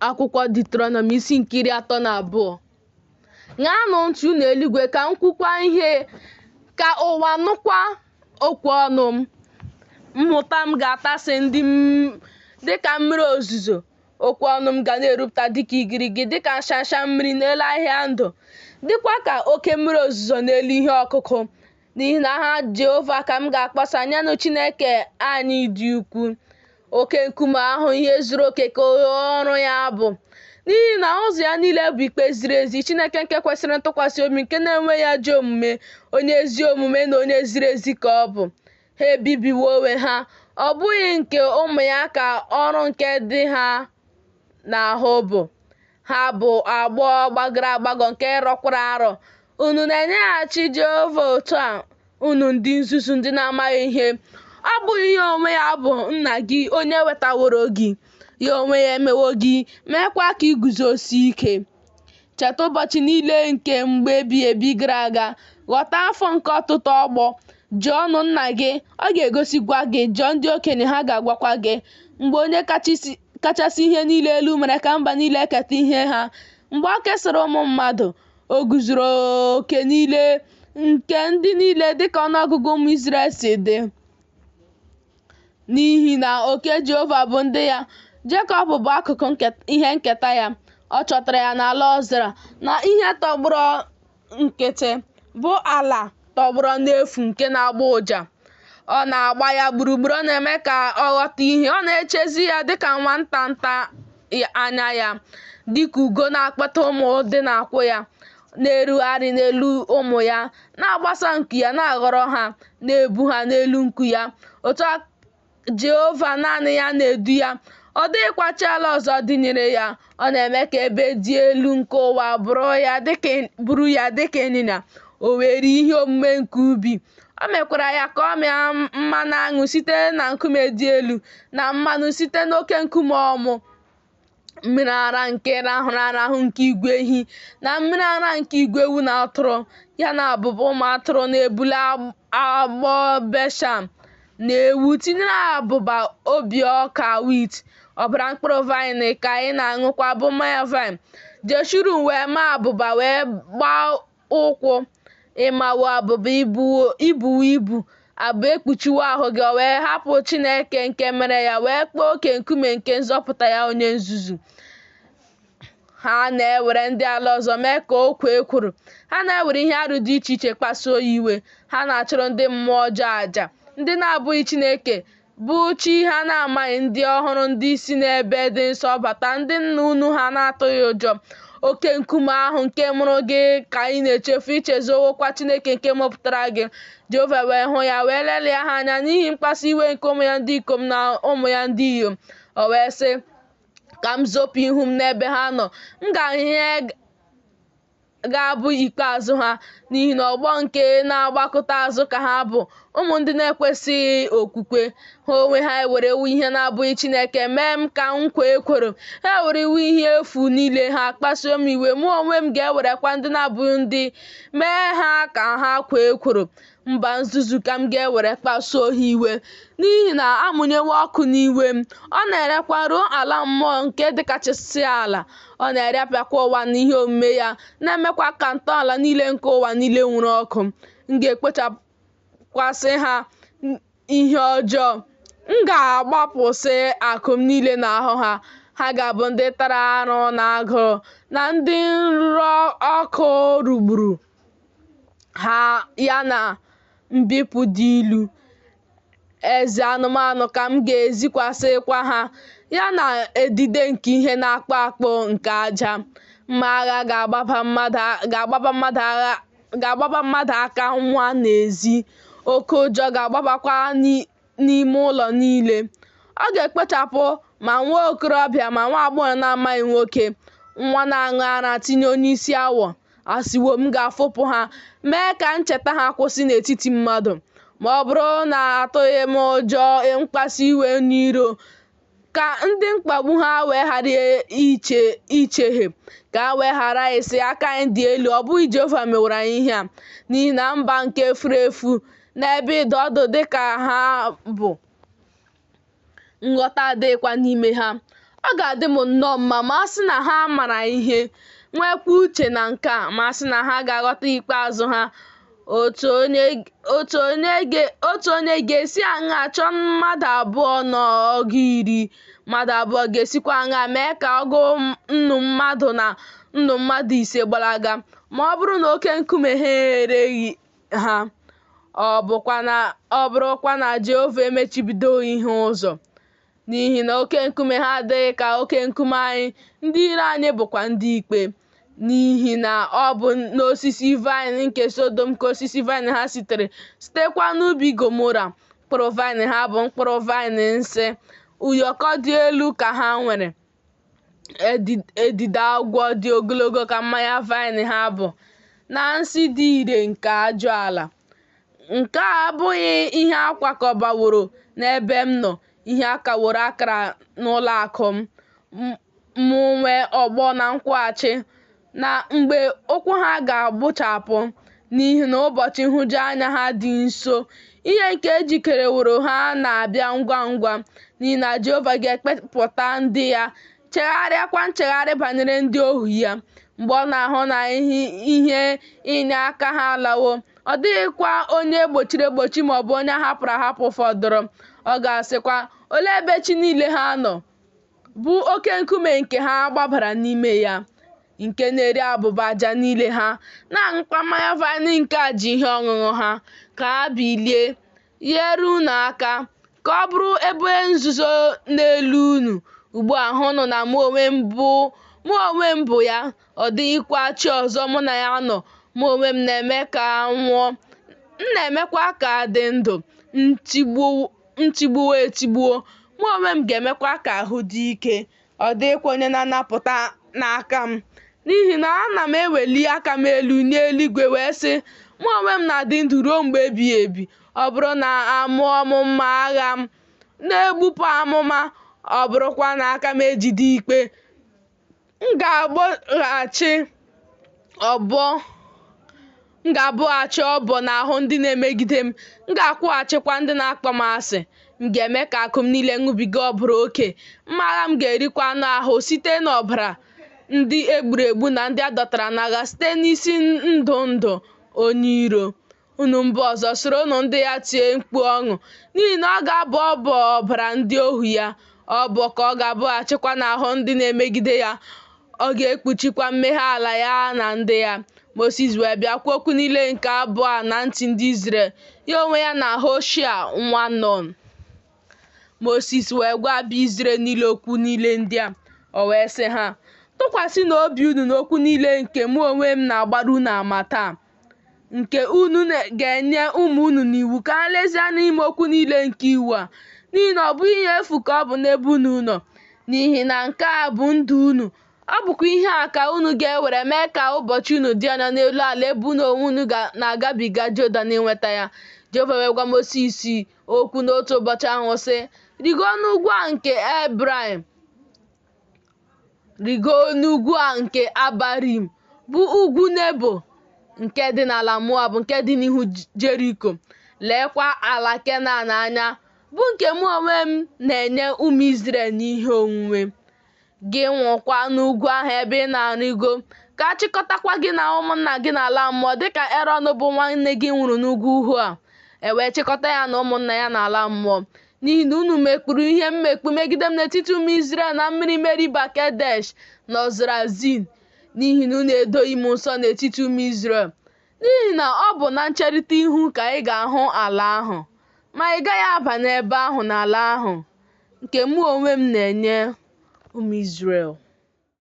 Akwụkwọ Deuterọnọmi isi nke 32. Ṅaanụ ntị, unu eluigwe, ka m kwukwa ihe, ka ụwa nụkwa okwu ọnụ m. Mmụta m ga-atasi ndị dị ka mmiri ozuzo, okwu ọnụ m ga na-erupụta dịka igirigi, dịka nshansha mmiri n'elu ahịhịa ndụ, dịkwa ka oke mmiri ozuzo n'elu ihe ọkụkụ. N'ihi na aha Jehova ka m ga-akpọsa, nyenụ Chineke anyị dị ukwuu. Oke nkume ahụ, ihe zuru oke ka ọrụ ya bụ. N'ihi na ụzọ ya niile bụ ikpe ziri ezi, Chineke nke kwesịrị ntụkwasị obi, nke na-enweghị ajọ omume, onye ezi omume na onye ziri ezi ka ọ bụ. Ha ebibiwo onwe ha, ọ bụghị nke ụmụ ya ka ọrụ nke dị ha n'ahụ bụ. Ha bụ agbọ gbagọrọ agbagọ nke rọkwara arọ. Unu na-enyeghachi Jehova otu a, unu ndị nzuzu ndị na-amaghị ihe. Ọ bụghị ya onwe ya bụ nna gị onye wetaworo gị, ya onwe ya emewo gị, meekwa ka i guzosie ike. Cheta ụbọchị niile nke mgbe ebighị ebi gara aga, ghọta afọ nke ọtụtụ ọgbọ. Jụọnụ nna gị, ọ ga-egosikwa gị, jụọ ndị okenye, ha ga-agwakwa gị. Mgbe onye kachasị ihe niile elu mere ka mba niile keta ihe ha, mgbe o kesịrị ụmụ mmadụ, o guzoro oke niile nke ndị niile dịka ọnụọgụgụ ụmụ Izrel si dị. N'ihi na oke Jehova bụ ndị ya, Jekọb bụ akụkụ ihe nketa ya. Ọ chọtara ya n'ala ọzara, na ihe tọgbọrọ nkịtị, bụ ala tọgbọrọ n'efu nke na-agbọ ụja. Ọ na-agba ya gburugburu, ọ na-eme ka ọ ghọta ihe, ọ na-echezi ya dịka nwata nta anya ya, dịka ugo na-akpọte ụmụ dị n'akwụ ya, na-erugharị n'elu ụmụ ya, na-agbasa nku ya na-aghọrọ ha, na-ebu ha n'elu nku ya. Otu a Jehova naanị ya na-edu ya, ọ dịghịkwa chi ala ọzọ dịnyere ya. Ọ na-eme ka ebe dị elu nke ụwa bụrụ ya dịka ịnyịnya. O wee rie ihe omume nke ubi. O mekwara ya ka ọ mịa mmanụ aṅụ site na nkume dị elu, na mmanụ site n'oke nkume ọmụ. Mmiri ara nke rahụrụ arahụ nke igwe ehi, na mmiri ara nke igwe ewu na atụrụ, ya na abụba ụmụ atụrụ na ebule agbọ Beshan, na ewu, tinyere abụba obi ọka wit, ọbara mkpụrụ vaịn ka ị na-aṅụkwa, bụ mmanya vaịn. Jeshurun wee maa abụba wee gbaa ụkwụ. Ị mawo abụba, i buwo ibu, abụba ekpuchiwo ahụ gị. O wee hapụ Chineke nke mere ya, wee kpọọ oke nkume nke nzọpụta ya onye nzuzu. Ha na-ewere ndị ala ọzọ mee ka o kwoo ekworo, ha na-ewere ihe arụ dị iche iche kpasuo ya iwe. Ha na-achụrụ ndị mmụọ ọjọọ aja, ndị na-abụghị Chineke, bụ chi ha na-amaghị, ndị ọhụrụ ndị si n'ebe dị nsọ bata, ndị nna unu ha na-atụghị ụjọ. Oke nkume ahụ nke mụrụ gị ka ị na-echefu, i chezọwokwa Chineke nke mụpụtara gị. Jehova wee hụ ya, wee lelia ha anya n'ihi mkpasu iwe nke ụmụ ya ndị ikom na ụmụ ya ndị inyom. O wee sị, Ka m zopụ ihu m n'ebe ha nọ, m ga-ahụ ihe ga-abụ ikpeazụ ha, n'ihi na ọgbọ nke na-agbakụta azụ ka ha bụ, ụmụ ndị na-ekwesịghị okwukwe. Ha onwe ha ewerewo ihe na-abụghị Chineke mee m ka m kwoo ekworo, ha ewerewo ihe efu niile ha kpasuo m iwe. Mụ onwe m ga-ewerekwa ndị na-abụghị ndị mee ha ka ha kwoo ekworo, mba nzuzu ka m ga-ewere kpasuo ha iwe, n'ihi na a mụnyewo ọkụ n'iwe m, ọ na-erekwa ruo ala mmụọ nke dịkachasị ala, ọ na-erepịakwa ụwa na ihe omume ya, na-emekwa ka ntọala niile nke ụwa niile nwuru ọkụ. M ga-ekpochakwasị ha ihe ọjọọ, m ga-agbapụsị akụ m niile n'ahụ ha. Ha ga-abụ ndị tara arụ na agụụ, na ndị nrọ ọkụ rugburu ha, ya na mbipụ dị ilu. Eze anụmanụ ka m ga-ezikwasịkwa ha, ya na edide nke ihe na-akpụ akpụ nke aja. Mma agha ga-agbaba mmadụ aka nwa n'ezi, oke ụjọ ga-agbabakwa n'ime ụlọ niile. Ọ ga-ekpochapụ ma nwa okorobịa ma nwa agbọghọ na-amaghị nwoke, nwa na-aṅụ ara tinye onye isi awọ. Asịwo m, M ga-efopụ ha, mee ka ncheta ha kwụsị n'etiti mmadụ. Ma ọ bụrụ na atụghị m ụjọ mkpasu iwe onye iro, ka ndị mkpagbu ha wee ghara ichehie, ka ha wee ghara ịsị, Aka anyị dị elu, ọ bụghị Jehova meworo anyị ihe a. N'ihi na mba nke furu efu n'ebe ịdụ ọdụ dị ka ha bụ, nghọta adịghịkwa n'ime ha. Ọ ga-adị m nnọọ mma ma a sị na ha maara ihe, nweekwa uche na nke a, ma a sị na ha ga-aghọta ikpeazụ ha. Otu onye ga-esi aṅaa chọọ mmadụ abụọ na ọgụ iri, mmadụ abụọ ga-esikwa aṅaa mee ka ọgụ nnu mmadụ na nnu mmadụ ise gbalaga, ma ọ bụrụ na oke nkume ha ereghị ha, ọ bụrụkwa na Jehova emechibidoghị ha ụzọ? N'ihi na oke nkume ha adịghị ka oke nkume anyị, ndị iro anyị bụkwa ndị ikpe. N'ihi na ọ bụ n'osisi vaịn nke Sọdọm ka osisi vaịn ha sitere, sitekwa n'ubi Gọmọra. Mkpụrụ vaịn ha bụ mkpụrụ vaịn nsị, ụyọkọ dị elu ka ha nwere. Edide agwọ dị ogologo ka mmanya vaịn ha bụ, na nsị dị ire nke ajụala. Nke a abụghị ihe a kwakọbaworo n'ebe m nọ, ihe a kaworo akara n'ụlọ akụ m, mụ nwe ọbọ na nkwụghachi, na mgbe ụkwụ ha ga-agbụchapụ, n'ihi na ụbọchị nhụjuanya ha dị nso, ihe nke e jikereworo ha na-abịa ngwa ngwa. N'ihi na Jehova ga-ekpepụta ndị ya, chegharịakwa nchegharị banyere ndị ohu ya, mgbe ọ na-ahụ na ihe inyeaka ha alawo, ọ dịghịkwa onye e gbochiri egbochi ma ọ bụ onye a hapụrụ ahapụ fọdụrụ. Ọ ga-asịkwa, Olee ebe chi niile ha nọ, bụ oke nkume nke ha gbabara n'ime ya, nke na-eri abụba aja niile ha, na-aṅụkwa mmanya vaịn nke aja ihe ọṅụṅụ ha? Ka ha bilie, nyere unu aka, ka ọ bụrụ ebe nzuzo n'elu unu. Ugbu a hụnụ na mụ onwe m bụ ya, ọ dịghịkwa chi ọzọ mụ na ya nọ. Mụ onwe m na-eme ka a nwụọ, m na-emekwa ka a dị ndụ, m tigbuwo etigbuo, mụ onwe m ga-emekwa ka ahụ dị ike, ọ dịghịkwa onye na-anapụta n'aka m. N'ihi na ana m eweli aka m elu nye eluigwe wee sị, Mụ onwe m na-adị ndụ ruo mgbe ebighị ebi. Ọ bụrụ na amụọ m mma agha m na-egbupụ amụma, ọ bụrụkwa na aka m ejide ikpe, m ga-abọghachi ọbọ n'ahụ ndị na-emegide m, m ga-akwụghachikwa ndị na-akpọ m asị. M ga-eme ka àkụ m niile ṅụbiga ọbara oke, mma agha m ga-erikwa anụ ahụ site n'ọbara ndị e gburu egbu na ndị a dọtara n'agha site n'isi ndụ ndụ onye iro. Unu mba ọzọ, soronụ ndị ya tie mkpu ọṅụ, n'ihi na ọ ga-abọ ọbọ ọbara ndị ohu ya, ọbọ ka ọ ga-abọghachikwa n'ahụ ndị na-emegide ya, ọ ga-ekpuchikwa mmehie ala ya na ndị ya. Mosis wee bịa kwuo okwu niile nke abụ a na ntị ndị Izrel, ya onwe ya na Hoshea nwa Nun. Mosis wee gwa Izrel niile okwu niile ndị a. O wee sị ha, Tụkwasịnụ obi unu n'okwu niile nke mụ onwe m na-agbara unu ama taa, nke unu ga-enye ụmụ unu n'iwu ka ha lezie anya ime okwu niile nke iwu a, n'ihi na ọ bụghị ihe efu ka ọ bụ n'ebe unu nọ, n'ihi na nke a bụ ndụ unu. Ọ bụkwa ihe a ka unu ga-ewere mee ka ụbọchị unu dị anya n'elu ala ebe unu onwe unu na-agabiga Jọdan inweta ya. Jehova wee gwa Mosis okwu n'otu ụbọchị ahụ, sị, Rịgoo n'ugwu a nke Ebraim, Rịgoo n'ugwu a nke Abarim, bụ ugwu Nebo, nke dị n'ala Moab, nke dị n'ihu Jeriko. Leekwa ala Kenan anya, bụ nke mụ onwe m na-enye ụmụ Izrel n'ihe onwunwe. Gị nwụkwa n'ugwu ahụ ebe ị na-arịgo, ka a chịkọtakwa gị na ụmụnna gị n'ala mmụọ, dịka Erọn bụ nwanne gị nwụrụ n'ugwu Hoa, e wee chịkọta ya na ụmụnna ya n'ala mmụọ. N'ihi na unu mekpuru ihe mmekpu megide m n'etiti ụmụ Izrel na mmiri Meriba Kedesh n'ọzara Zin, n'ihi na unu edoghị m nsọ n'etiti ụmụ Izrel. N'ihi na ọ bụ na ncherịta ihu ka ị ga-ahụ ala ahụ, ma ị gaghị aba n'ebe ahụ n'ala ahụ nke mụ onwe m na-enye ụmụ Izrel.